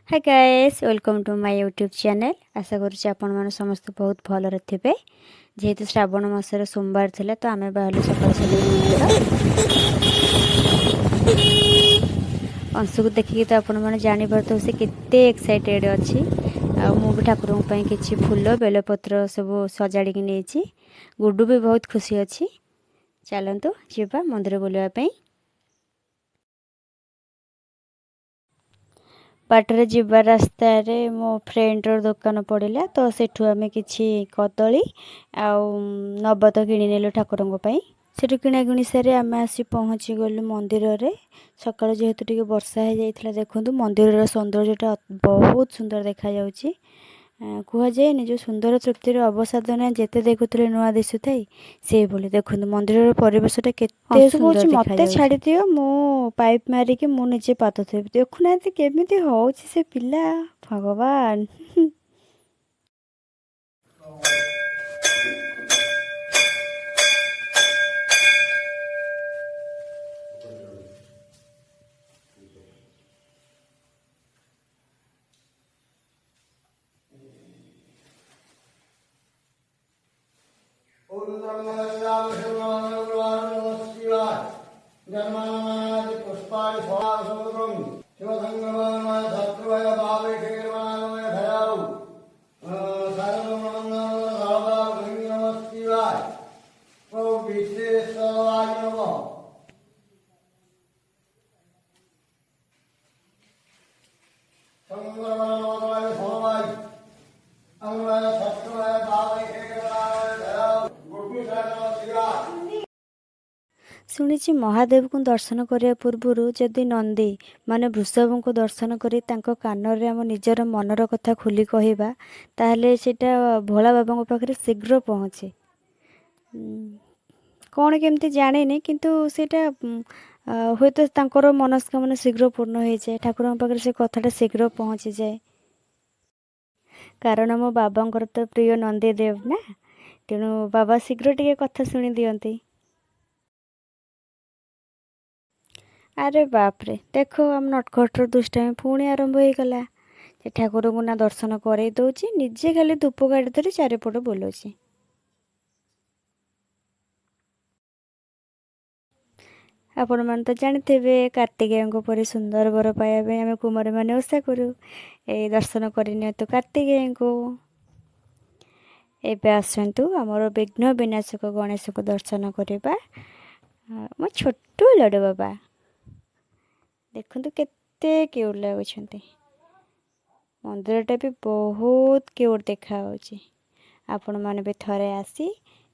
Hi guys, welcome to my YouTube channel. ଆଶା କରୁଛି ଆପଣମାନେ ସମସ୍ତେ ବହୁତ ଭଲରେ ଥିବେ। ଯେହେତୁ ଶ୍ରାବଣ ମାସର ସୋମବାର ଥିଲା, ତ ଆମେ ବାହାରିଲୁ ସକାଳୁ ସକାଳୁ ମନ୍ଦିର। ଅଂଶୁକୁ ଦେଖିକି ତ ଆପଣମାନେ ଜାଣିପାରୁଥିବେ ସେ କେତେ ଏକ୍ସାଇଟେଡ଼ ଅଛି। ଆଉ ମୁଁ ବି ଠାକୁରଙ୍କ ପାଇଁ କିଛି ଫୁଲ ବେଲପତ୍ର ସବୁ ସଜାଡ଼ିକି ନେଇଛି। ଗୁଡୁ ବି ବହୁତ ଖୁସି ଅଛି। ଚାଲନ୍ତୁ ଯିବା ମନ୍ଦିର ବୁଲିବା ପାଇଁ। ବାଟରେ ଯିବା ରାସ୍ତାରେ ମୋ ଫ୍ରେଣ୍ଡର ଦୋକାନ ପଡ଼ିଲା, ତ ସେଠୁ ଆମେ କିଛି କଦଳୀ ଆଉ ନବତ କିଣିନେଲୁ ଠାକୁରଙ୍କ ପାଇଁ। ସେଠୁ କିଣାକିଣି ସାରି ଆମେ ଆସି ପହଞ୍ଚିଗଲୁ ମନ୍ଦିରରେ। ସକାଳୁ ଯେହେତୁ ଟିକେ ବର୍ଷା ହେଇଯାଇଥିଲା, ଦେଖନ୍ତୁ ମନ୍ଦିରର ସୌନ୍ଦର୍ଯ୍ୟଟା ବହୁତ ସୁନ୍ଦର ଦେଖାଯାଉଛି। କୁହାଯାଏନି ଯେଉଁ ସୁନ୍ଦର ତୃପ୍ତିର ଅବସାଦ ନାହିଁ, ଯେତେ ଦେଖୁଥିଲେ ନୂଆ ଦିଶୁଥାଏ, ସେଇଭଳି ଦେଖନ୍ତୁ ମନ୍ଦିରର ପରିବେଶଟା କେତେ ସୁନ୍ଦର। ମୋତେ ଛାଡ଼ିଦିଅ, ମୁଁ ପାଇପ୍ ମାରିକି ମୁଁ ନିଜେ ପାଦ ଧୋଇବି। ଦେଖୁନାହାନ୍ତି କେମିତି ହେଉଛି ସେ ପିଲା, ଭଗବାନ। ଶୁଣିଛି ମହାଦେବଙ୍କୁ ଦର୍ଶନ କରିବା ପୂର୍ବରୁ ଯଦି ନନ୍ଦୀ ମାନେ ବୃଷଭଙ୍କୁ ଦର୍ଶନ କରି ତାଙ୍କ କାନରେ ଆମ ନିଜର ମନର କଥା ଖୋଲି କହିବା, ତାହେଲେ ସେଇଟା ଭୋଳା ବାବାଙ୍କ ପାଖରେ ଶୀଘ୍ର ପହଞ୍ଚେ। କ'ଣ କେମିତି ଜାଣିନି, କିନ୍ତୁ ସେଇଟା ହୁଏତ ତାଙ୍କର ମନସ୍କାମନା ଶୀଘ୍ର ପୂର୍ଣ୍ଣ ହେଇଯାଏ, ଠାକୁରଙ୍କ ପାଖରେ ସେ କଥାଟା ଶୀଘ୍ର ପହଞ୍ଚିଯାଏ। କାରଣ ମୋ ବାବାଙ୍କର ତ ପ୍ରିୟ ନନ୍ଦୀଦେବ ନା, ତେଣୁ ବାବା ଶୀଘ୍ର ଟିକେ କଥା ଶୁଣି ଦିଅନ୍ତି। ଆରେ ବାପରେ, ଦେଖ ଆମ ନଟଖଟର ଦୁଷ୍ଟାମି ପୁଣି ଆରମ୍ଭ ହେଇଗଲା। ସେ ଠାକୁରଙ୍କୁ ନା ଦର୍ଶନ କରେଇ ଦେଉଛି, ନିଜେ ଖାଲି ଧୂପ କାଠି ଧରି ଚାରିପଟ ବୁଲୁଛି। ଆପଣମାନେ ତ ଜାଣିଥିବେ, କାର୍ତ୍ତିକେୟଙ୍କ ପରି ସୁନ୍ଦର ବର ପାଇବା ପାଇଁ ଆମେ କୁମାରୀମାନେ ଓଷା କରୁ। ଏଇ ଦର୍ଶନ କରିନିଅନ୍ତୁ କାର୍ତ୍ତିକେୟଙ୍କୁ। ଏବେ ଆସନ୍ତୁ ଆମର ବିଘ୍ନ ବିନାଶକ ଗଣେଶଙ୍କୁ ଦର୍ଶନ କରିବା। ମୋ ଛୋଟ ଲଡ଼ୁ ବାବା ଦେଖନ୍ତୁ କେତେ କ୍ୟୁଟ୍ ଲାଗୁଛନ୍ତି। ମନ୍ଦିରଟା ବି ବହୁତ କ୍ୟୁଟ୍ ଦେଖାହେଉଛି। ଆପଣମାନେ ବି ଥରେ ଆସି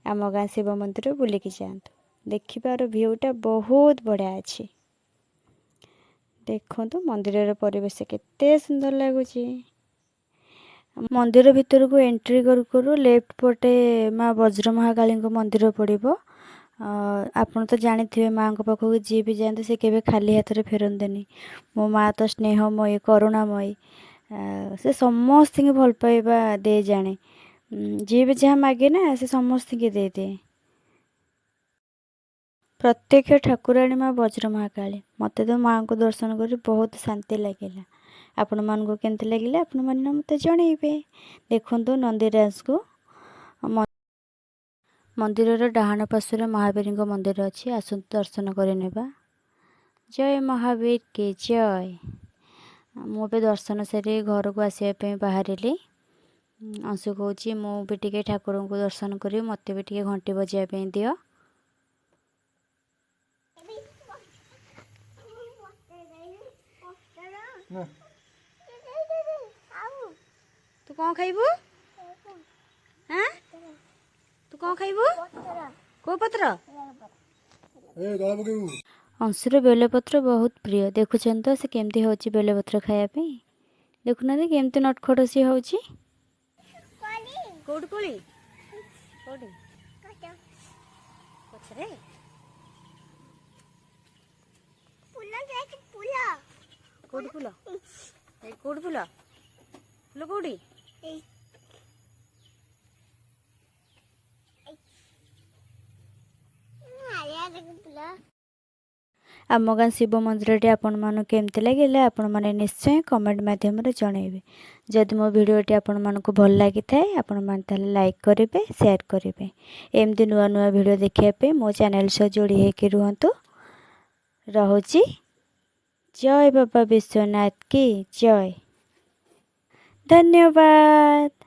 ଆମ ଗାଁ ଶିବ ମନ୍ଦିର ବୁଲିକି ଯାଆନ୍ତୁ। ଦେଖିବାର ଭିଉଟା ବହୁତ ବଢ଼ିଆ ଅଛି। ଦେଖନ୍ତୁ ମନ୍ଦିରର ପରିବେଶ କେତେ ସୁନ୍ଦର ଲାଗୁଛି। ମନ୍ଦିର ଭିତରକୁ ଏଣ୍ଟ୍ରି କରୁ କରୁ ଲେଫ୍ଟ ପଟେ ମା ବଜ୍ର ମହାକାଳୀଙ୍କ ମନ୍ଦିର ପଡ଼ିବ। ଆପଣ ତ ଜାଣିଥିବେ, ମାଆଙ୍କ ପାଖକୁ ଯିଏ ବି ଯାଆନ୍ତି ସେ କେବେ ଖାଲି ହାତରେ ଫେରନ୍ତିନି। ମୋ ମାଆ ତ ସ୍ନେହମୟୀ, କରୁଣାମୟୀ, ସେ ସମସ୍ତଙ୍କୁ ଭଲ ପାଇବା ଦେଇ ଜାଣେ। ଯିଏ ବି ଯାହା ମାଗେ ନା, ସେ ସମସ୍ତଙ୍କୁ ଦେଇଦିଏ। ପ୍ରତ୍ୟକ୍ଷ ଠାକୁରାଣୀ ମା ବଜ୍ର ମହାକାଳୀ। ମୋତେ ତ ମାଆଙ୍କୁ ଦର୍ଶନ କରି ବହୁତ ଶାନ୍ତି ଲାଗିଲା। ଆପଣମାନଙ୍କୁ କେମିତି ଲାଗିଲା ଆପଣମାନେ ମୋତେ ଜଣେଇବେ। ଦେଖନ୍ତୁ ନନ୍ଦିରାଜକୁ। ମନ୍ଦିରର ଡାହାଣ ପାର୍ଶ୍ୱରେ ମହାବୀରଙ୍କ ମନ୍ଦିର ଅଛି, ଆସନ୍ତୁ ଦର୍ଶନ କରିନେବା। ଜୟ ମହାବୀର କି ଜୟ। ମୁଁ ଏବେ ଦର୍ଶନ ସାରି ଘରକୁ ଆସିବା ପାଇଁ ବାହାରିଲି। ଅଂଶୁ କହୁଛି, ମୁଁ ବି ଟିକେ ଠାକୁରଙ୍କୁ ଦର୍ଶନ କରିବି, ମୋତେ ବି ଟିକେ ଘଣ୍ଟି ବଜାଇବା ପାଇଁ ଦିଅ। ତୁ କ'ଣ ଖାଇବୁ? ଆଁ, ତୁ କ'ଣ ଖାଇବୁ? କୋଉ ପତ୍ର? ଅଂଶୁର ବେଲପତ୍ର ବହୁତ ପ୍ରିୟ। ଦେଖୁଛନ୍ତି ତ ସେ କେମିତି ହେଉଛି ବେଲପତ୍ର ଖାଇବା ପାଇଁ? ଦେଖୁନାହାନ୍ତି କେମିତି ନଟଖଟ ସିଏ ହେଉଛି। କୋଉଠି କୋଳି? କୋଉଠି ଗଛରେ? କୋଉଠି ଫୁଲ? କୋଉଠି ଫୁଲ? ଫୁଲ କୋଉଠି? ଆମ ଗାଁ ଶିବ ମନ୍ଦିରଟି ଆପଣମାନଙ୍କୁ କେମିତି ଲାଗିଲା, ଆପଣମାନେ ନିଶ୍ଚୟ କମେଣ୍ଟ ମାଧ୍ୟମରେ ଜଣାଇବେ। ଯଦି ମୋ ଭିଡ଼ିଓଟି ଆପଣମାନଙ୍କୁ ଭଲ ଲାଗିଥାଏ, ଆପଣମାନେ ତାହେଲେ ଲାଇକ୍ କରିବେ, ସେୟାର କରିବେ। ଏମିତି ନୂଆ ନୂଆ ଭିଡ଼ିଓ ଦେଖିବା ପାଇଁ ମୋ ଚ୍ୟାନେଲ୍ ସହ ଯୋଡ଼ି ହେଇକି ରୁହନ୍ତୁ। ରହୁଛି। ଜୟ ବାବା ବିଶ୍ୱନାଥ କି ଜୟ। ଧନ୍ୟବାଦ।